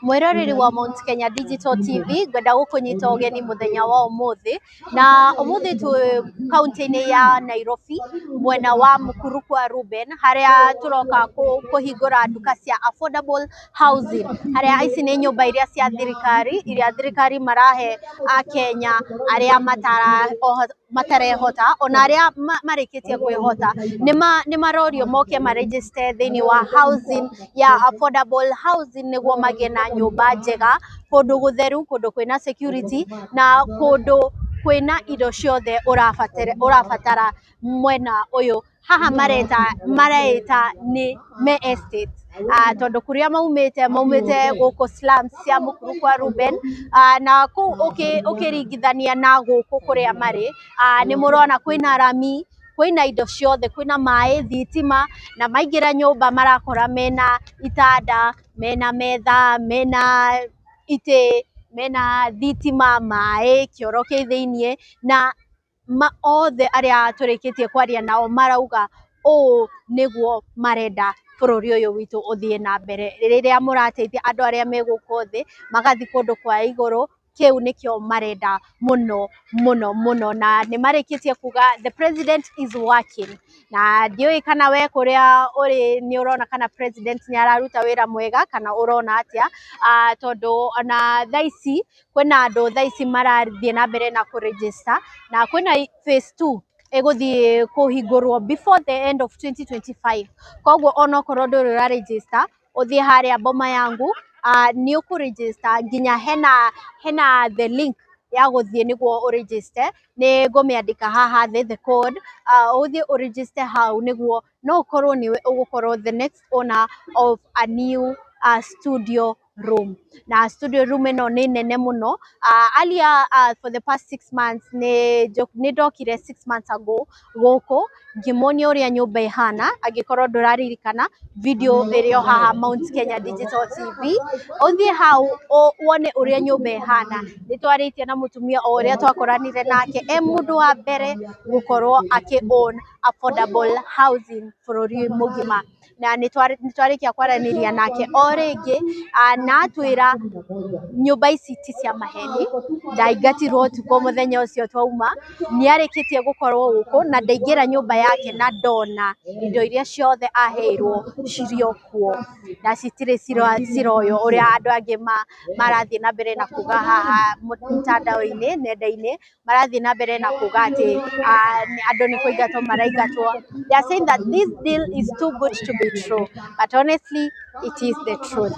Mwĩroreri wa Mount Kenya Digital TV, ngwenda gũkũnyita ũgeni mũthenya wa ũmũthĩ, na ũmũthĩ twĩ kaunti-inĩ ya Nairobi, mwena wa Mukuru kwa Ruben, harĩa tũroka kũhingũra nduka cia affordable housing, harĩa ici nĩ nyũmba iria cia thirikari, iria thirikari marahe akenya arĩa matarehota ona arĩa marĩkĩtie kwĩhota, nĩ marorio moke maregister thĩinĩ wa housing ya affordable housing nĩguo magĩe na nyũmba njega, kũndũ gũtheru, kũndũ kwĩna security na kũndũ kwĩna indo ciothe ũrabatara mwena ũyũ. Haha mareita nĩ Me Estate, tondũ kũrĩa maumĩte maumĩte gũkũ slums cia Mukuru kwa Ruben, na kũu ũkĩringithania na gũkũ kũrĩa marĩ, nĩ mũrona kwĩna rami, kwĩna indo ciothe, kwĩna maĩ, thitima, na maingĩra nyũmba marakora mena itanda, mena metha, mena itĩ, mena thitima, maĩ, kĩoro kĩ thĩiniĩ, na othe arĩa tũrĩkĩtie kwaria nao marauga ũũ nĩguo marenda bũrũri ũyũ witũ ũthiĩ na mbere. Rĩrĩa mũrateithia andũ arĩa me gũkũ thĩ magathiĩ kũndũ kwa igũrũ, kĩu nĩkĩo marenda mũno mũno mũno, na nĩ marĩkĩtie kuga the president is working. Na ndiũĩ kana we kũrĩa ũrĩ nĩ ũrona kana president nĩ araruta wĩra mwega kana ũrona atĩa, tondũ ona thaa ici kwĩna andũ thaa ici marathiĩ na mbere na kũregister, na kwĩna phase 2 ĩgũthiĩ kũhingũrwo before the end of 2025. Koguo onokorwo ndũrĩ ũraregister, ũthiĩ harĩa Boma Yangu, nĩ ũkũregister nginya hena the link ya gũthiĩ nĩguo ũregister, nĩ ngũmĩandĩka haha thĩ the code, ũthiĩ ũregister hau nĩguo no ũkorwo nĩwe ũgũkorwo the next owner of a new studio room. Na studio room ĩno nĩ nene mũno. Earlier, for the past 6 months, nĩ ndokire 6 months ago gũkũ ngĩmonia ũrĩa nyũmba ĩhana. Angĩkorwo ndũraririkana video ĩrĩ o haha Mount Kenya Digital TV, ũthiĩ hau wone ũrĩa nyũmba ĩhana. Nĩ twarĩtie na mũtumia o ũrĩa twakoranire nake e mũndũ wa mbere gũkorwo akĩ own affordable housing bũrũri mũgima, na nĩ twarĩkia kwaranĩria nake o rĩngĩ, na atwĩra nyũmba ici ti cia maheni. Ndaingatirwo ũtukũ mũthenya ũcio twauma, nĩ arĩkĩtie gũkorwo gũkũ na ndaingĩra nyũmba yake na ndona indo iria ciothe aheirwo cirĩ o kuo na citirĩ ciroywo ũrĩa andũ angĩ marathiĩ na mbere na kuga haha mtandao-inĩ, nenda-inĩ, marathiĩ na mbere na kuga atĩ andũ nĩ kũingatwo maraingatwo. They are saying that this deal is too good to be true, but honestly it is the truth.